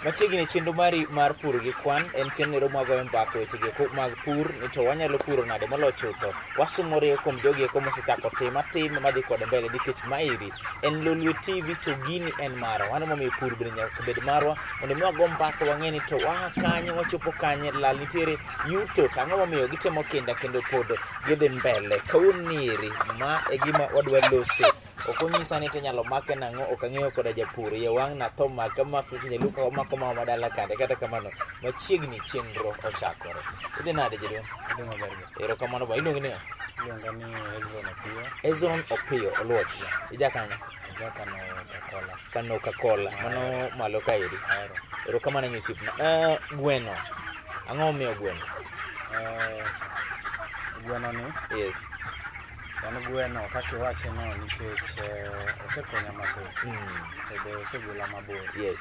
Machiegni chenro mari mar pur gi kwan en chenro mwagoyo mbaka weche gi mag pur ni to wanyalo puro nade moloyo chutho. Wasumore kuom jogi eko mosechako tim atima madhi kode mbele nikech maeri en Lolwe TV to gini en marwa. Mano momiyo pur bende nyaka bed marwa mondo mi wago mbaka wang'e ni to waa kanye wachopo kanye lal nitiere yuto to ang'o momiyo gitimo kinda kendo pod gidhi mbele. Kawuono ni eri ma e gima wadwa lose. Ok onyisa ni to inyalo make nang'o, ok ang'eyo koda japur. Iye wang' natho make mako kinyaluo ka omako mama madala kande. Kata kamano, machiegni chenro ochakore. Idhi nade jaduong'? Idhi maber be. Erokamano ba. Iluongi ni ng'a? Iluonga ni Hezron Opiyo. Hezron Opiyo Oluoch. Ija kanye? Aja Kano Kakola. Kano Kakola. Mano malo kaeri. Ahero. Erokamano ahinya osiepna. Gweno. Ang'o momiyo gweno? Gweno ni? Yes. En gweno kaka iwache no nikech osekonya mathoth. To be osegola mabor. Yes.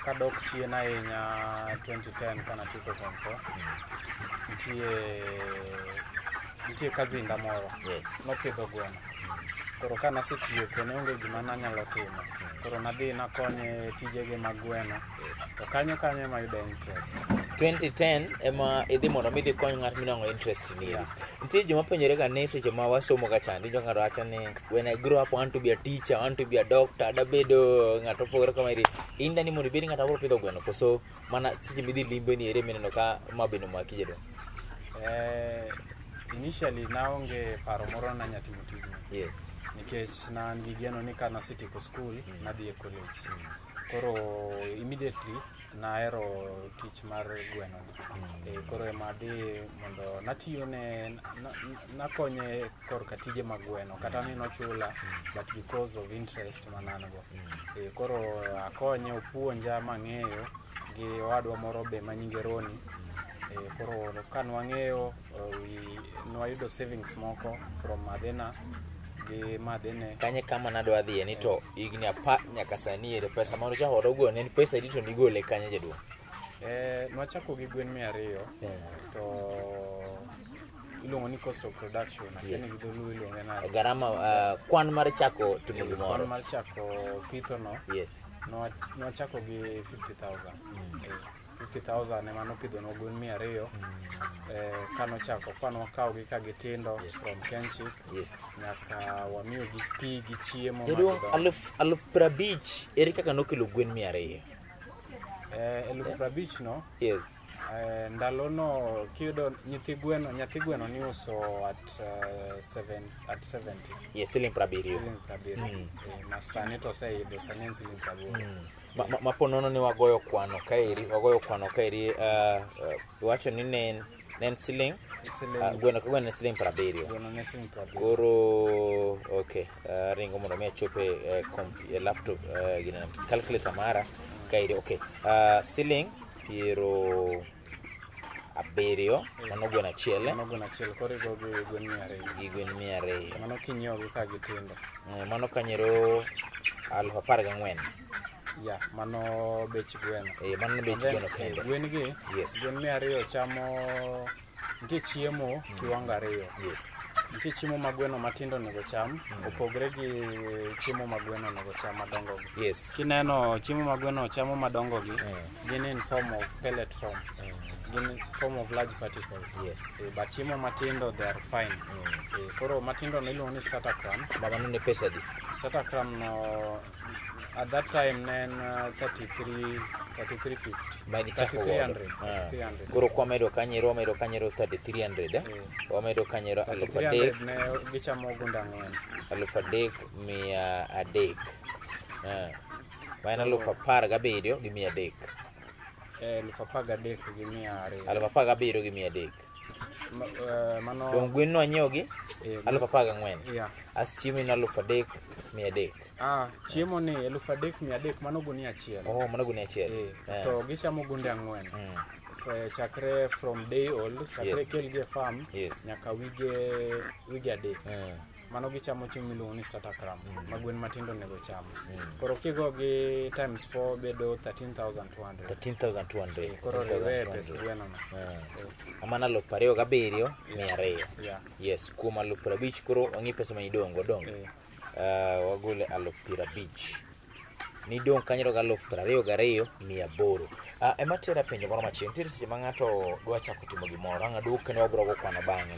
Kadok chien ahinya 2010 kana tieko form 4. Nitie kazinda moro. Yes. Nopidho gweno. Koro ka nasetieko ne onge gima nanyalo timo. Koro nadhi nakonye tijege mag gweno. To kanyo kanyo ema ayudo interest. 2010 ema idhi mondo mi idhi kony ng'at minwang'o interest ni. Yeah. Nitie joma penjore ga ni seche ma wasomo ga chande, winjo ng'ato wacho ni when I grow up I want to be a teacher, I want to be a doctor, adabedo ng'ato opogore kama eri. In dani mondo ibed ng'at mabiro pidho gweno koso mana seche midhi limbe ni ere mineno ka ma bende omaki jaduong'? Initially naonge paro moro ni nanya timo tijni. Yes. Nikech ne an gi geno ni ka nasetieko school, nadhi e college. Koro immediately nahero tich mar gweno ni. Koro ema adhi mondo natiyone, nakonye korka tije mag gweno, kata ni nochula, but because of interest mane an go. Koro akonye, opuonja mang'eyo gi owadwa moro be manyinge Roni. Koro ka nwang'eyo, nwayudo savings moko from madhena gi madhene. Kanye kama nadwa dhiye ni to higni 10 nyaka sani ere pesa mane uchako godo gweno en pesa adi to nigole kanye jaduong'? Nwachako gi gwen 200 to iluongo ni cost of production, akia ni gi dholuo iluonge nade. Garama, kwan mar chako timo gimoro. Kwan mar chako pitho no. Yes. Nwachako gi 50,000. 50,000 ema nopidhonwa gwen 200. Kanochako, ka nwakawogi ka gitindo from Kenchik nyaka wamiyogi pi gi chiemo ma Jaduong', gidongo. Aluf prabich, ere kaka nokelo gwen 200? Eluf prabich no, Yes. Ndalono kiyudo nyithi gweno, nyathi gweno niuso at seven, at 70. Yes, siling prabiriyo. Siling prabiriyo. Ma sani to oseidho, sani en siling praboro. Ma po nono ni wagoyo kwano kaeri, wagoyo kwano kaeri, wacho ni ne en siling, Siling gweno ka gweno ne siling prabiriyo. Gweno ne siling prabiriyo. Koro, okay, ringo mondo mi achope e laptop, gine, calculator mara kaeri, okay. Siling piero abiriyo, mano gweno achiel. Mano gweno achiel, koro igo gi gwen 200. Gi gwen 200. Mano kinyiewo gi ka gitindo. Mano kanyero aluf apar gang'wen. Ya, mano bech gweno. Mano bech And then, gweno kende. Gwen gi, Yes. gwen 200 chamo, nitie chiemo kiwango ariyo. Yes. Nitie chiemo ma gweno matindo onego cham, opogre gi chiemo ma gweno onego cham madongo gi. Yes. Kineno chiemo ma gweno chamo madongo gi, gin in form of pellet form. Gin in form of large particles. Yes. But chiemo matindo they are fine. Koro matindo no iluongo ni starter crumbs. Ma mano ne pesa adi? Starter crumb no at that time ne en 33, 33.50. Ma nichako godo. 3300, 3300. Koro kwamedo kanyero, wamedo kanyero 3300, eh? Wamedo kanyero aluf 3300 adek. ne gichamo gunde ang'wen. Aluf adek mia adek. Ma en aluf apar gabiriyo gi mia adek. Eluf apar gadek gi mia ariyo. Aluf apar gabiriyo gi mia adek. Mano Dong' gwen no anyiewo gi aluf apar gang'wen. Yeah. As chiemo en aluf adek mia adek. Chiemo ni eluf adek mia adek, mano gunia achiel. Oh, mano gunia achiel. To gichamo gunde ang'wen. Chakre from day old, chakre Yes. kelgi e farm, Yes. nyaka wige adek. Mano gichamo chiemo miluongo ni starter crumb, ma gwen matindo onego cham. Koro kigo gi times 4 bedo 13,200. 13,200. Koro riwe pes gweno no. Mano aluf ariyo gabiriyo mia ariyo. Yeah. Yes, kuom aluf prabich koro wang'i pesa ma idong' go dong'. Wagole aluf piero abich. Nidong' kanyo gi 22,800. Ema tera penjo moro machielo. Nitiere seche ma ng'ato dwa chako timo gimoro, ang' aduok kendo wabiro go kwano bang'e.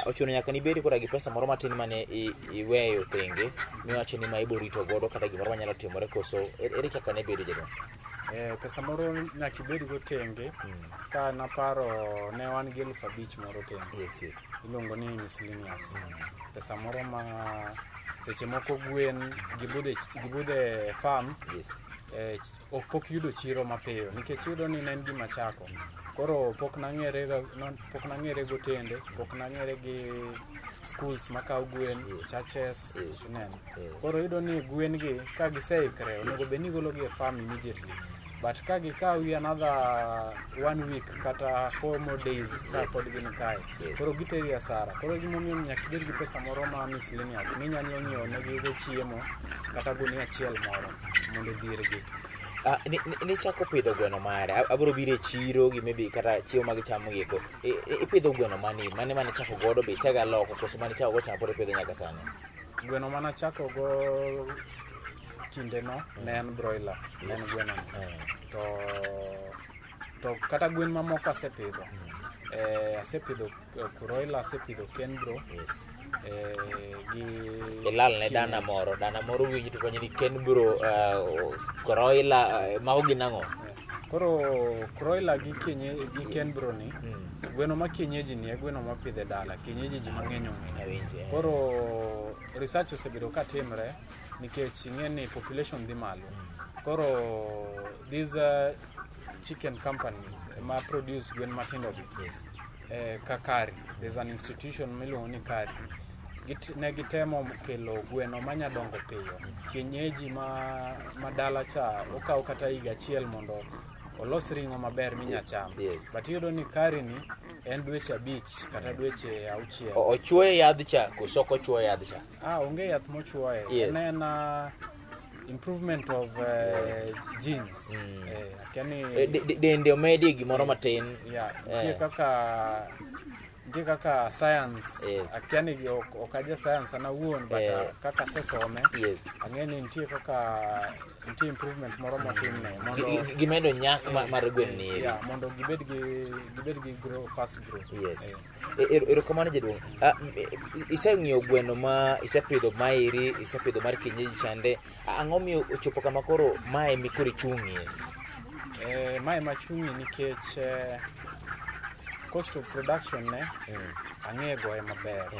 Ochuno nyaka nibed koda gi pesa moro matin mane iweyo thenge miwacho ni ma ibo rito godo kata gimoro manyalo timore koso ere kaka ne bedo jaduong'? Pesa moro nyaka ibed go tenge. Ka naparo ne wan gi 5,000 moro tenge. Yes, yes. Iluongo ni miscellaneous. Pesa moro ma seche moko gwen gibudhe farm. Yes. Ok pok yudo chiro mapiyo nikech iyudo ni ne en gima chako. Koro pok nang'ere go tende, pok nang'ere gi schools makawo gwen, churches, ineno. Koro iyudo ni gwen gi ka giseikre onego bed ni igologi e farm immediately. But ka gikawi another 1 week kata 4 more days ka pod gin kae, koro giteri hasara. Koro gimomiyo nyaka ibed gi pesa moro ma miscellaneous minyalo nyiewo negi go chiemo kata gunia achiel moro mondo odhiergi. Nichako pidho gweno mare, abiro biro e chiro gi maybe kata chiemo ma gichamo gi eko. Ipidho gweno mane chako godo be isega loko koso mane ichako go chamo pod ipidho nyaka sani? Gweno mane achako go kindeno ne en broiler, ne en gweno. To kata gwen mamoko asepidho. Asepidho broiler, asepidho Kenbro. Yes. Gi ilal ne dana moro winji to penjo ni Kenbro, broiler mago gin ang'o? Koro broiler gi gi Kenbro ni, gweno ma kienyeji ni e gweno mapidhe dala, kienyeji ji mang'eny ong'eyo. Koro research osebedo ka timre nikech ing'e ni population dhi malo. Koro these chicken companies ma produce gwen matindo gi, ka Kari, there's an institution miluongo ni Kari. Ne gitemo kelo gweno manya dongo piyo. Kienyeji ma dala cha okaw kata higa achiel mondo olos ring'o maber minya cham. But iyudo ni Kari ni en dweche 5 kata dweche 6. Ochuoye yadh cha koso ok ochuoye yadh cha? Onge yath mochuoye. En en improvement of genes. Dende omedie gimoro matin. Nitie kaka science. Akia ni ok aja science an awuon, but kaka asesome, ang'e ni nitie kaka nitie improvement moro motimne mondo gimedo nyak mar gwen ni eri. Mondo gibed gi grow, fast grow. Yes. Erokamano jaduong'. Iseng'iyo gweno ma isepidho maeri, isepidho mar kienyeji chande. Ang'o miyo ochopo kama koro mae mikoro ichung'ie? Mae machung'ie nikech cost of production ne ang'e goye maber.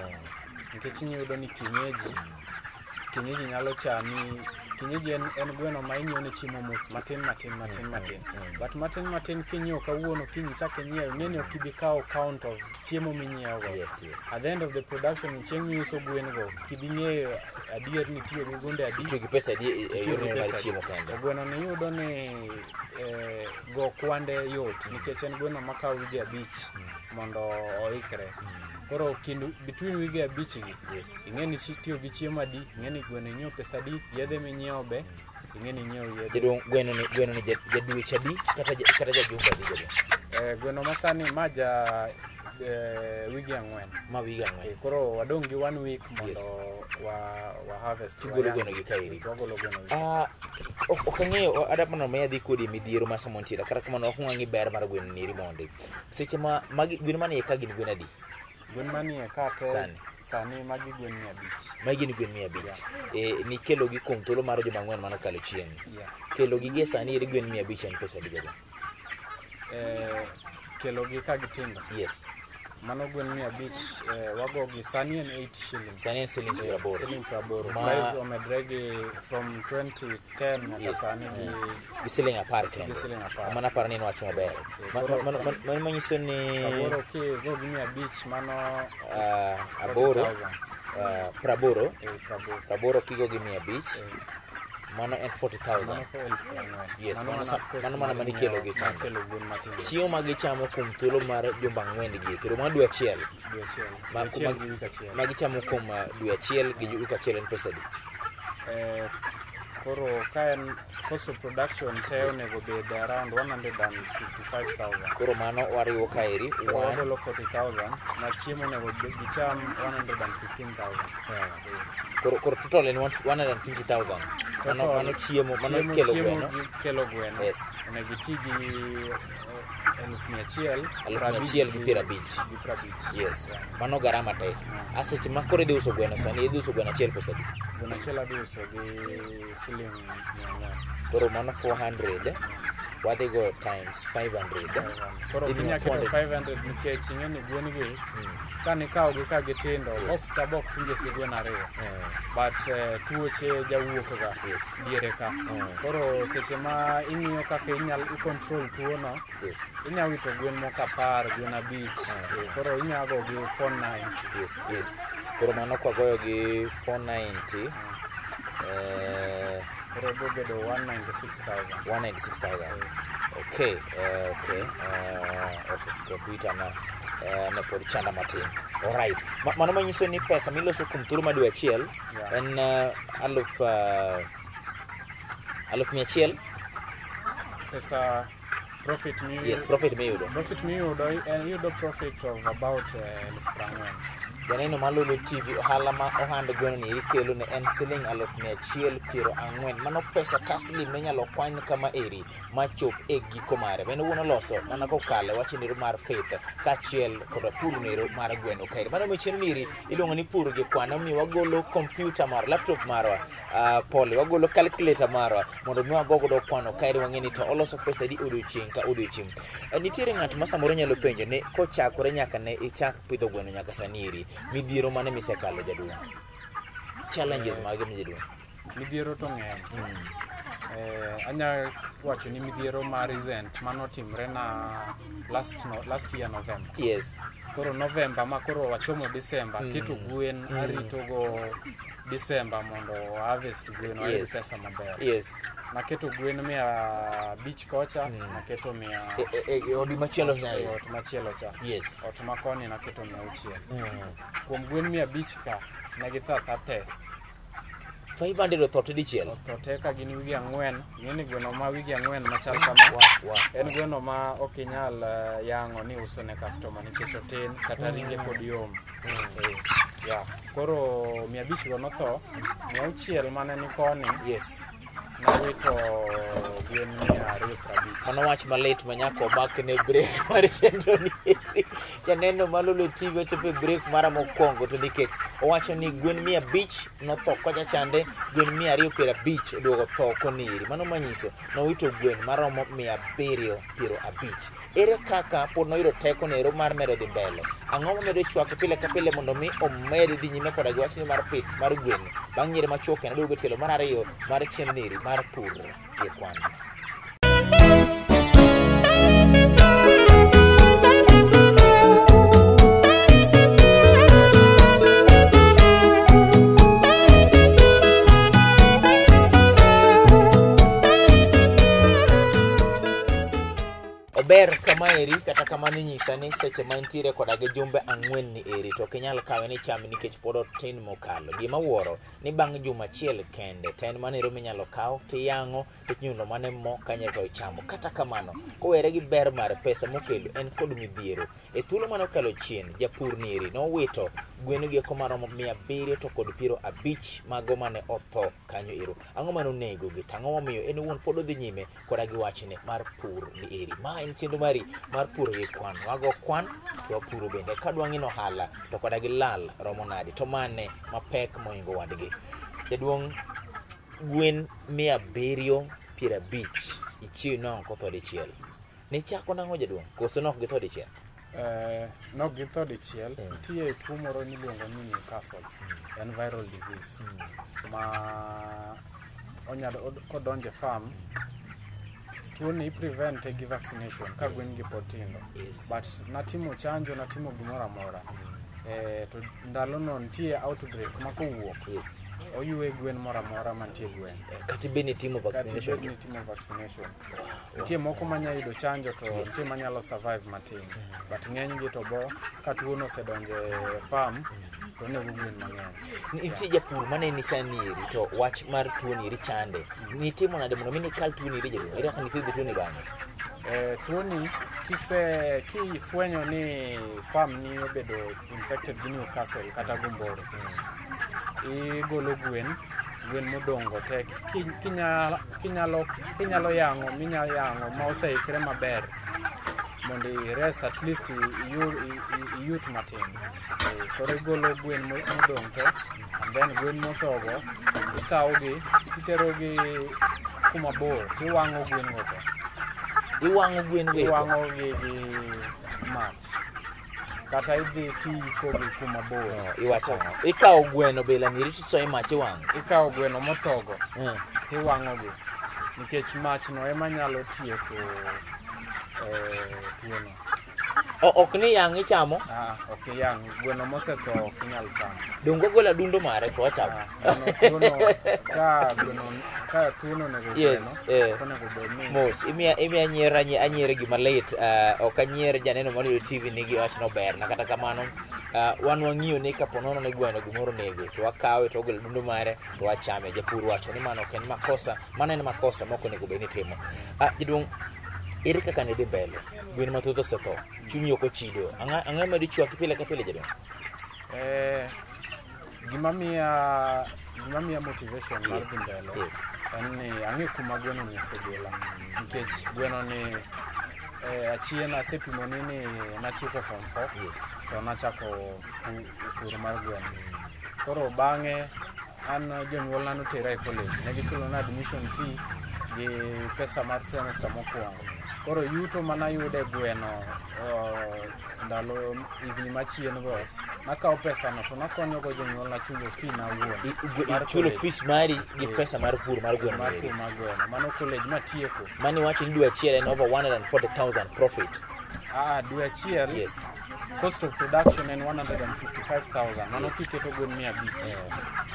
Nikech iyudo ni kienyeji nyalo chami. Kienyeji en gweno ma inyiewo ne chiemo mos matin matin matin matin. But matin matin kinyiewo kawuono kiny ichak inyiewo, ing'e ni ok ibi kawo count of chiemo minyiewo go. Yes, yes. At the end of the production chieng' miuso gwen go, kibi ng'eyo adier ni itiyo gi gunde adi. Itiyo gi pesa adi e yor mar chiemo kende. Gweno ni iyudo ni go kwande yot nikech en gweno makawo wige 5 mondo oikre. Koro between wige 5 gi, ing'e ni itiyo gi chiemo adi, ing'e ni gweno inyiewo pesa adi, yedhe minyiewo be, ing'e ni inyiewo yedhe. Jaduong', gweno ni ja dweche adi kata ja jumbe adi jaduong'? Gweno ma sani ma ja wige 4. Ma wige 4. Koro wadong' gi 1 week mondo wa harvest. Tigolo gweno gi kaeri. Wagolo gweno gi. Ok ang'eyo, adwa mondo mi adhi kodi e midhiero ma samoro nitiere, kata kamano ok wang'i ber mar gweno ni eri mondi. Seche ma magi gwen manie ka gin gwen adi? Gwen manie ka te sani magi gwen 500. Magi gin gwen 500. Nikelo gi kuom thuolo mar juma 4 manokalo chien. Kelo gi gie sani eri gwen 500 en pesa adi jaduong'? Kelo gi ka gitindo. Yes. Mano gwen 500 wago gi sani en 80 shillings. Sani en siling 80. Siling 80. Price omedre gi from 2010 nyaka sani gi siling 10 kende. Mano aparo ni en wach maber. Mano manyiso ni 80 kigo gi 500 mano 8 80 80 kigo gi 500 mano en 40,000. Yes, mano mana manikelo gi chande. Chiemo ma gichamo kuom thuolo mar jumbe 4 gi kendo mar dwe achiel. Ma gichamo kuom dwe achiel gi wik achiel en pesa adi? Koro ka en cost of production te onego bed around 155,000. Koro mano wariwo kaeri wagolo 40,000 ma chiemo onego gicham 115,000. Koro total en 150,000. Mano chiemo mano kelo gweno. Kelo gweno. Yes. Onego iti gi 1,150. 1,150. Yes. Mano garama te. Aseche ma koro idhi uso gweno sani, idhi uso gweno achiel pesa adi? Gweno achiel adhi uso gi siling 400. Koro mano 400. Wadhi go times 500. Koro inya keto 500 nikech ing'e ni gwen gi kanikawogi ka gitindo, box ka box ingesi gwen ariyo. But tuoche jawuok ga diere ka. Koro seche ma ing'iyo kaka inyal i-control tuono, inya wito gwen moko 10, gwen 5. Koro inya go gi 490. Yes, yes. Koro mano kwagoyo gi 490, koro bedo 196,000. 196,000. Okay, okay. Okay, computer na ne pod chanda matin. Alright. Mano manyiso ni pesa miloso kuom thuolo mar dwe achiel en 1,100. Pesa profit mi. Yes, profit miyudo. Profit miyudo en iyudo profit of about 40,000. Janeno mar Lolwe TV, ohala ma ohand gweno ni ikelo ne en siling 1,140. Mano pesa taslim minyalo kwany kama eri machop e giko mare. Mano wuon oloso mana kokalo e wach nero mar pith kaachiel kod pur nero mar gweno kaeri. Mano michieno niri iluongo ni pur gi kwan. Omiyo wagolo kompyuta marwa, laptop marwa, pole, wagolo calculator marwa mondo mi wago godo kwano kaeri wang'e ni to oloso pesa di odiochieng' ka odiochieng'. Nitiere ng'at ma samoro nyalo penjo ni kochakore nyaka ne ichak pidho gweno nyaka sani eri, midhiero mane misekalo jaduong'? Challenges mage mi jaduong'? Midhiero to ng'eny. Anya wacho ni midhiero ma recent manotimre na last year November. Yes. Koro November ma koro wachomo December, keto gwen arito go December mondo harvest gwen wayud pesa maber. Yes. Naketo gwen 500 kocha, naketo 100 odi machielo cha. Ot machielo cha. Yes. Ot makoni naketo 600. Kuom gwen 500 ka ne githo te. 500 otho te dichiel. Otho te ka gin wigi 4. Ing'e ni gweno ma wigi 4 machal kama. En gweno ma ok inyal yang'o ni uso ne customer nikech otin kata ringe pod yom. Yeah. Koro 500 go notho, 600 mane ni koni. Yes. Nawito gwen 250. Mano wach malit ma nyaka omak ne break mar chenro ni. Janeno mar Lolwe TV ochopo e break mara mokwongo to nikech owacho ni gwen 500 notho kocha chande, gwen 250 oduogo tho koni eri. Mano manyiso nowito gwen maromo 750. Ere kaka pod noyudo teko nero mar medo dhi mbele? Ang'o mamedo chwake pile ka pile mondo mi omed dhi nyime koda gi wachni mar pith mar gwen? Bang' nyiere machuok kendo aduogo e tielo mar ariyo mar chenro ni eri mar pur gi kwan. Ober kama eri kata kamano inyisa ni seche ma intiere koda gi jumbe 4 ni eri to ok inyal kawe ni cham nikech pod otin mokalo. Gima wuoro ni bang' juma achiel kende to en mano ero minyalo kaw tiyang'o tinyundo mane mo kanyo to ichamo. Kata kamano kowere gi ber mar pesa mokelo en kod midhiero. E thuolo mane okalo chien japur ni eri nowito gwen gi eko maromo 750 mago mane otho kanyo ero. Ang'o mane onego gi to ang'o momiyo en owuon pod odhi nyime koda gi wachne mar pur ni eri. Ma en chenro mari mar pur gi kwan. Wago kwan to wapuro bende. Ka dwa ng'ino ohala to koda gi lal romo nade to mane mapek mohingo wadgi. Jaduong', gwen 750 ichiw nong' kotho dichiel. Nichako nang'o jaduong'? Koso nok githo dichiel? Nok githo dichiel. Nitie tuo moro miluongo ni Newcastle. En viral disease. Ma onyalo kodonje farm, tuo ni prevent gi vaccination ka gwen gi pod tindo. But natimo chanjo, natimo gimoro amora. To ndalono nitie outbreak ma kowuok. Oywe gwen moro amora mantie gwen. Kata bed ni itimo vaccination. Kata bed ni itimo vaccination. Nitie moko manyalo yudo chanjo to nitie manyalo survive matin. But ng'eny gi to bo ka tuono osedonjo e farm to onego gwen mang'eny. Nitie japur mane ni sani eri to wach mar tuoni eri chande. Nitimo nade mondo mi nikal tuoni eri jaduong'? Ere kaka nipidho tuoni bang'e? Tuoni kifwenyo ni farm ni obedo infected gi Newcastle kata gumboro, igolo gwen Gwen modong' go te kinyalo kinyalo yang'o minya yang'o ma oseikre maber mondo ires at least iyut matin. Koro igolo gwen modong' te and then gwen mothogo ikawogi titerogi kuma bor tiwang'o gwen go te. Iwang'o gwen go eko? Iwang'o gi gi mach kata idhi tiyikogi kuma bor. No, iwacho ang'o? Ikawo gweno bila ni tisoyo e mach iwang'o. Ikawo gweno mothogo tiwang'ogi nikech mach no ema nyalo tieko tuono. Ok ni yang' ichamo? Ah, ok iyang', gweno mosetho ok inyal chamo. Donge wagolo adundo mare to wachamo. Ah, gweno tuono ka gweno ka tuono onego gweno onego bed ni Mos, imiya nyiero anyiero gima lit, ok anyier janeno mar Yudo TV nigi wach no berna, kata kamano wan wang'iyo ni kapo nono ni gweno gimoro onego to wakawe to wagolo adundo mare to wachame. Japur wacho ni mano ok en makosa, mano en makosa mok onego bed ni itimo. Jaduong', ere kaka ne dhi mbele? Gwen mathoth osetho, chunyi ok ochido. Ang'o ma dichwaki pile ka pile jaduong'? Gima miya motivation mar dhi mbele en ni ang'e kuma gweno ni osegola nikech gweno ni achien asepimoni ni natieko form 4 to nachako pur mar gweno. Koro bang'e an jonyuolna notera e college, ne gichulona admission fee gi pesa mar semester mokwongo. Koro yuto manayudo e gweno ndalo higni machien go, nakawo pesano to nakonyogo jonyuolna chulo fee na awuon mar Ichulo college. fees mari gi pesa mar pur mar gweno mar eri. pur mar gweno. Mano college matieko. Mani wacho ni dwe achiel en over 140,000 profit. Ah, dwe achiel cost of production en 155,000. Mano kiketo gwen 500.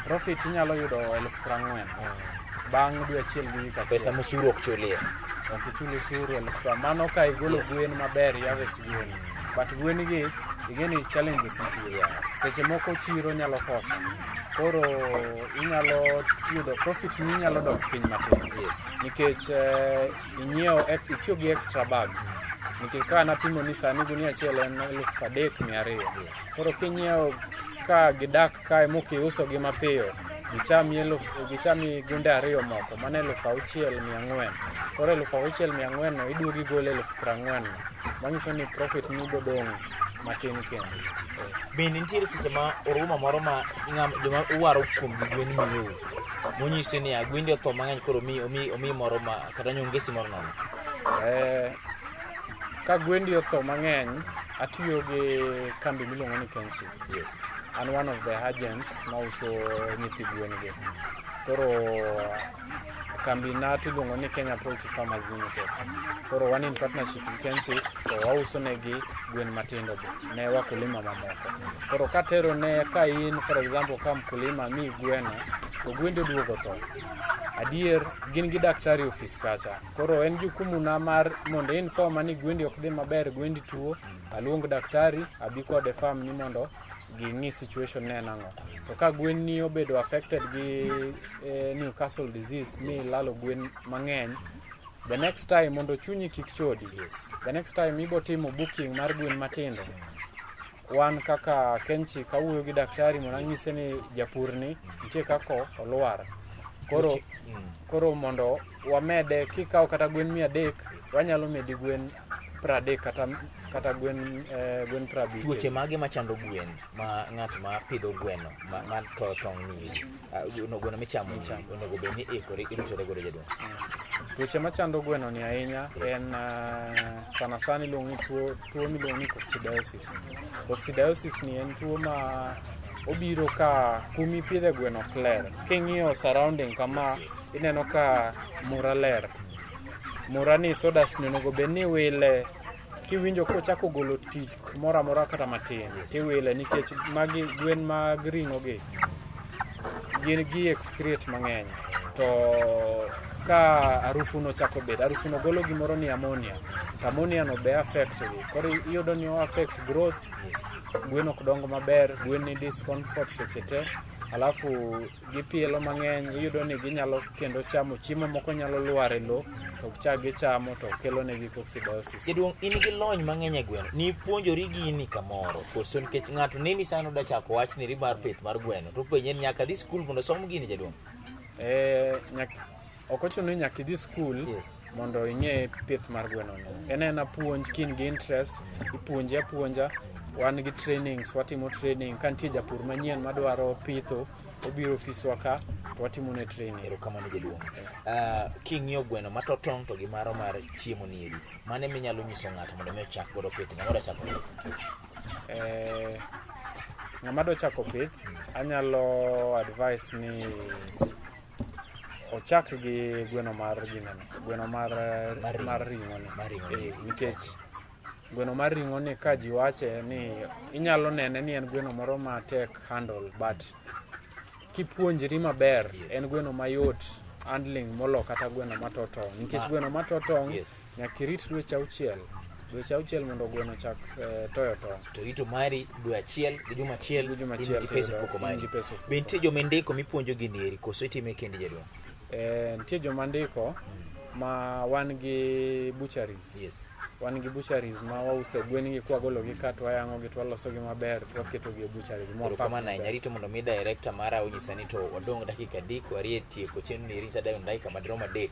Profit inyalo yudo 40,000. Bang' dwe achiel gi wik achiel. Pesa mosuru ok chulie. Ok ichul osuru 40,000. Mano ka igolo gwen maber, i harvest gwen. But gwen gi, igeni challenges nitie. Seche moko chiro nyalo koso. Koro inyalo yudo profit ni nyalo dok piny matin. Nikech inyiewo itiyo gi extra bags. Nikech ka napimo ni sani gunia achiel en 3,200. Koro kinyiewo ka gidak kae mokiuso gi mapiyo, gichami gunde ariyo moko, mano 6,400. Koro 6,400 no iduogo igolo 40,000 no. Manyiso ni profit ni bodong' matin kendo. Bende nitiere seche ma oruma moro ma joma uwaro kuom gi gwen miyou monyisi ni gwendi otho mang'eny koro omi moro ma kata nyongesi moro nono? Ka gwendi otho mang'eny, atiyo gi kambi miluongo ni Kenchic. An one of the agents mauso nyithi gwen gi. Koro kambi na to iluongo ni Kenya Poultry Farmers Limited. Koro wan in partnership gi Kenchic to wauso negi gwen matindo be ne wakulima mamoko. Koro katero ne ka in for example ka mkulima mi gweno to gwendi oduogo tho. Adier gin gi daktari ofis kacha. Koro en jukumu na mar mondo informa ni gwendi ok dhi maber, gwendi tuo, aluong daktari abi kode farm ni mondo ging'i situation ne en ang'o. To ka gwen ni obedo affected gi Newcastle disease mi lalo gwen mang'eny, the next time mondo chunyi kik chodi. The next time ibo timo booking mar gwen matindo. Wan kaka Kenchic awuoyo gi daktari mondo anyise ni japur ni nitie kako olwar. Koro mondo wamede kikawo kata gwen 300 wanyalo medi gwen 30 kata gwen 50. Tuoche mage machando gwen ma ng'at ma pidho gweno ma toyo tong' ni gweno michamo ni onego bed ni ikore iritore godo jaduong'? Tuoche machando gweno ni ahinya en sana sana iluongo ni tuo miluongo ni coccidiosis. Coccidiosis ni en tuo ma obiro ka kuma ipidhe gweno ok ler. King'iyo surrounding kama ineno ka mura ler. Mura ni sawdust ni onego bed ni iwile kiwinjo kochako golo tich moro amora kata matin tiwile nikech magi gwen mag ring'o gi gin gi excrete mang'eny. To ka harufu no chako bet, harufu no golo gimoro ni ammonia. To ammonia no be affect gi. Koro iyudo ni o affect growth, gwen ok dong maber, gwen ni discomfort seche te. Alafu gipielo mang'eny, iyudo ni ginyalo kendo chamo chiemo moko nyalo lwar e lo, to chak gichamo to kelo negi coccidiosis. Jaduong', in gi lony mang'eny e gweno. Nipuonjori gini kamoro koso nikech ng'ato neni sani oda chako wach ni mar pith mar gweno to penje ni nyaka dhi skul mondo osom gini jaduong'? Ok ochuno ni nyaka idhi skul mondo ing'e pith mar gweno ni. En ena puonj ka in gi interest, ipuonji apuonja. Wan gi trainings, watimo training. Ka nitie japur manyien madwaro pitho, obiro ofiswa ka to watimo ne training. Erokamano jaduong'. King'iyo gweno mato tong' to gi maro mar chiemo ni eri, mane minyalo nyiso ng'ato mondo mi ochak godo pith? Ng'ama dwa chako pith? Ng'ama dwa chako pith, anyalo advice ni ochak gi gweno mar ginene, gweno mar Mar ring'o ni. Mar ring'o ni. Nikech gweno mar ring'o ni ka ji wache ni inyalo nene ni en gweno moro matek handle, but kipuonjri maber, en gweno mayot handling molo kata gweno mato tong'. Nikech gweno mato tong' nyaka irit dweche auchiel. Dweche auchiel mondo gweno chak toyo tong'. To ito mari dwe achiel gi juma achiel, Gi juma in achiel gi pesa tiyudo, e mfuko in mari. gi pesa e mfuko. Be nitie joma indiko mipuonjo gini eri koso itime kendi jaduong'? Nitie joma ndiko ma wan gi butcheries. Wan gi butcheries ma wause gwen gi kwagolo gi ka to wayang'o gi to waloso gi maber to waketo gi e butcheries. Ma Erokamano wapak ahinya. maber. Arito mondo mi director mara onyisa ni to wadong' dakika 3 warie tieko chenro ni eri sadayo dakika madirom 3.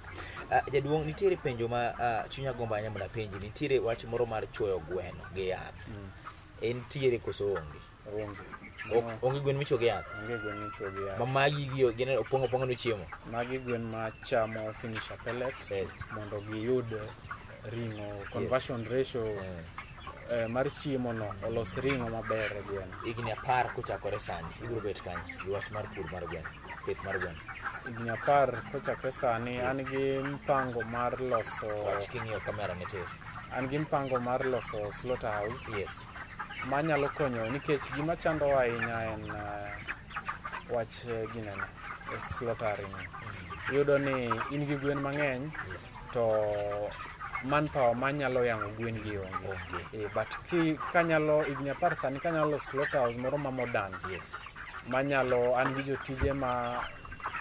Jaduong' nitiere penjo ma chunya gombo ahinya mondo apenji. Nitiere wach moro mar chuoyo gweno gi yath. Entiere koso onge? Onge. Onge gwen michuoyo gi yath? Onge gwen michuoyo gi yath. Ma magi gi gin opong'o opong'a no chiemo? Magi gwen ma chamo finisher pellet mondo giyud ring'o, conversion ratio mar chiemo no olos ring'o maber e gweno. Higni 10 kochakore sani, ibiro bet kanye gi wach mar pur mar gweno, pith mar gweno? Higni 10 kochakore sani, an gi mpango mar loso Wach king'iyo kamera ne tir. An gi mpango mar loso slaughterhouse. Manyalo konyo nikech gima chandowa ahinya en wach ginene, slaughtering. Iyudo ni in gi gwen mang'eny to manpower manyalo yang'o gwen gi onge. But kanyalo higni 10 sani kanyalo loso slaughterhouse moro ma modern. Manyalo an gi jotije ma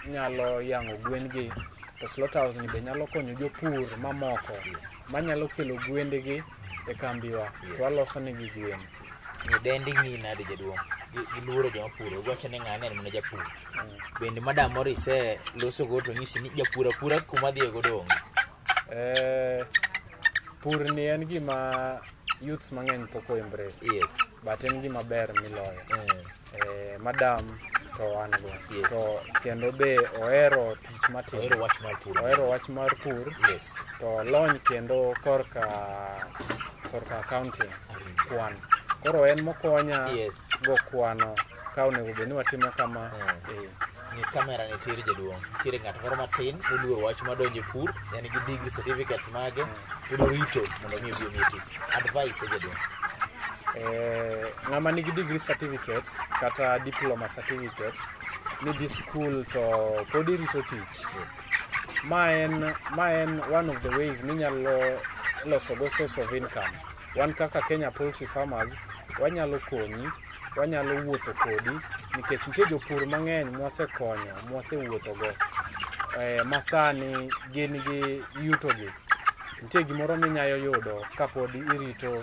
nyalo yang'o gwen gi to slaughterhouse ni be nyalo konyo jopur mamoko manyalo kelo gwendegi e kambiwa to waloso negi gwen. Nyidendi ng'i nade jaduong'? Giluoro joma puro, giwacho ni ng'ane en mana japur. Bende madam moro ise loso go to nyisi ni japur apura kuma dhiye godo onge. Pur ni en gima youths mang'eny pok o embrace. But en gima ber miloyo. Madam to wan go. To kendo be ohero tich matimo. Ohero wach mar pur. Ohero wach mar pur. To lony kendo korka accounting, kwan. Koro en mokonya go kwano ka onego bed ni watimo kama. Ni kamera ni tir jaduong'. Nitiere ng'at moro matin moluoro wach madonjo e pur, en gi degree certificates mage, pod orito mondo mi obi omiye tich. Advice e jaduong'. Ng'ama nigi degree certificate kata diploma certificate ni dhi school to pod irito tich. Ma en one of the ways minyalo loso go source of income. Wan kaka Kenya Poultry Farmers wanyalo konyi, wanyalo wuotho kodi nikech nitie jopur mang'eny mwasekonyo, mwasewuotho go. Masani gin gi yuto gi. Nitie gimoro minyalo yudo kapod irito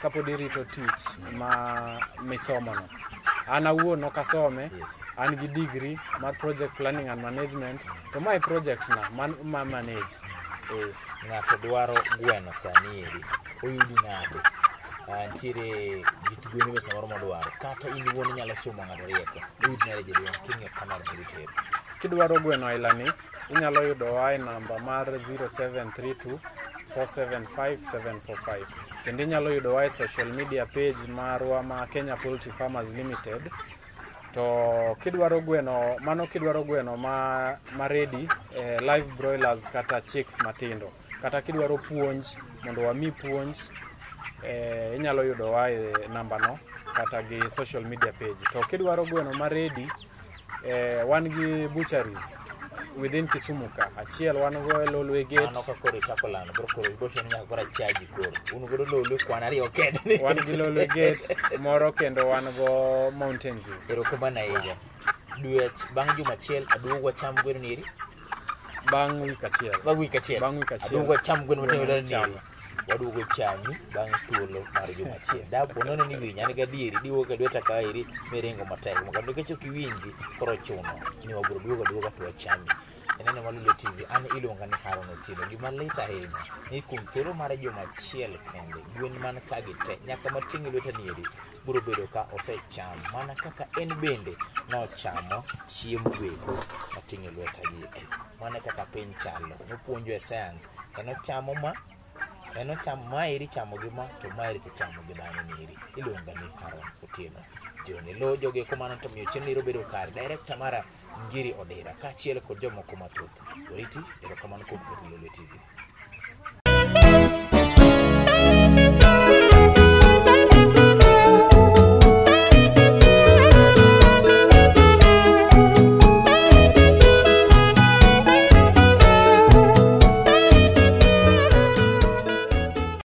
kapod irito tich ma misomono. An awuon ok asome, an gi degree mar project planning and management, to mae project na ma manage. Ng'ato dwaro gweno sani eri, oyudi nade? Nitiere nyithi gwen be samoro modwaro, kata in iwuon inyalo somo ng'ato rieko, oyudi nade jaduong' king'iyo kamera to itero? Kidwaro gweno ailani, inyalo yudowa e namba mar 0732 475 745. Kendo inyalo yudowa e social media page marwa ma Kenya Poultry Farmers Limited. To kidwaro gweno, mano kidwaro gweno ma ready, live broilers kata chicks matindo. Kata kidwaro puonj, mondo wami puonj, inyalo yudowa e namba no kata gi social media page. To kidwaro gweno ma ready, wan gi butcheries within Kisumu ka. Achiel wan go e Lolwe Gate. Mano ka koro ichako lando, koro koro ibo chuno nyaka koro achaji koro. Un godo Lolwe kwan ariyo kende. Wan gi Lolwe Gate moro kendo wan go Mountain View. Erokamano ahinya. Dwe bang' juma achiel aduogo wacham gweno ni eri? Bang' wik achiel. Bang' wik achiel. Bang' wik achiel. Aduogo wacham gweno matin Gweno ni eri. michamo. Waduogo chami bang' thuolo mar juma achiel. Dapo nono ni winyi an gadieri diwuok e lweta kaeri miringo matek. Mondo nikech ok iwinji koro chuno ni wabiro duogo aduoga to wachami. Ineno Malulu TV, an iluonga ni Haron Otieno. Gima lit ahinya ni kuom thuolo mar juma achiel kende, gwen man ka gi te, nyaka mating' e lweta nieri, biro bedo ka osecham mana kaka en bende nochamo chiemb wego mating' e lweta gieki. Mana kaka piny chalo. Nopuonjo e science, en ochamo ma, en ochamo maeri chamo gi ma, to maeri to chamo gi dhano nieri. Iluonga ni Haron Otieno. Joni lo jogi eko mano to miyo chenro bedo kare. Director mara Ngiri Odera kaachiel kod jomoko mathoth. Oriti, erokamano kuom keto Lolwe TV.